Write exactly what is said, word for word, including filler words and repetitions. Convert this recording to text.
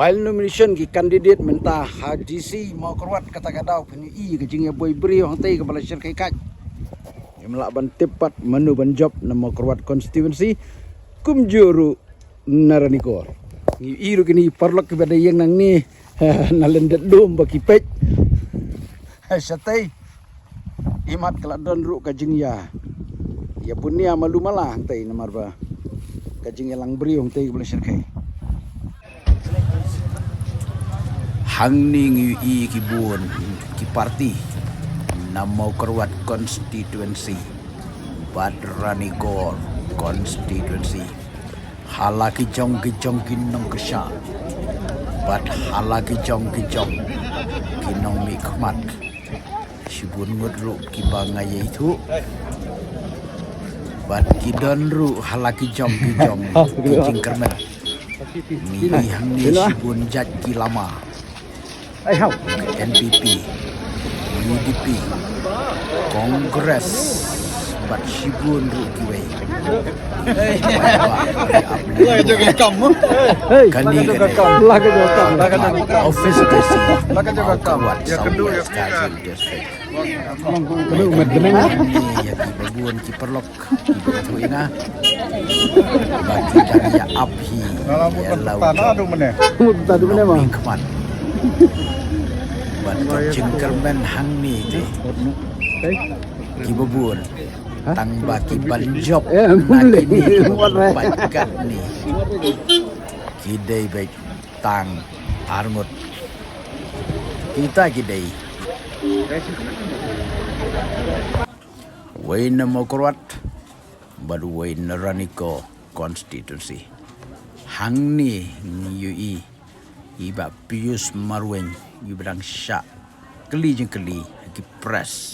File nomination ki candidate mynta ha D C Mawkyrwat, kata ka daw phin ïohi ka jingïaboi briew hangtei kaba la shyrkhei kat. Ngim lah ban tip pat mano ban jop na Mawkyrwat constituency, kumjuh ruh na Ranikor. Ngi ïohi ruh kine ki paralok kiba da ïeng nangne na lyndet lum ba ki peit shatei. Imat ka la don ruh ka jingïa, ïa bunia malu mala hangtei namar ba ka jingïalang briew hangtei kaba la shyrkhei. Hangne ngi ïohi ki bun ki party na Mawkyrwat constituency bad Ranikor constituency. Ha la ki jong ki jong ki nongkyrshan bad ha la ki jong ki jong ki nongmihkhmat. Shibun ngut ruh kiba nga ïathuh bad ki don ruh ha la ki jong ki jong ki jingkyrmen. Ngi ïohi hangne shibun jait ki lama. N P P, U D P, Congress bad shibun ruh kiwei. Kane ka dei office D C Mawkyrwat South West Khasi Hills District. Ïa kiba bun ki paralok kiba ïathuh ïa nga ba ki dang ïa ap hi ïa la u jong u nongmihkhmat. Bad ka jingkyrmen hangne te kiba bun tang ba ki ban jop na kine kiba bun pynkat ne ki dei beit tang arngut. Kita ki dei wei na Mawkyrwat bad wei na Ranikor constituency. Hangne ngi ïohi i Bah Pius Marwein iba dang shah kylli jingkylli ha ki press.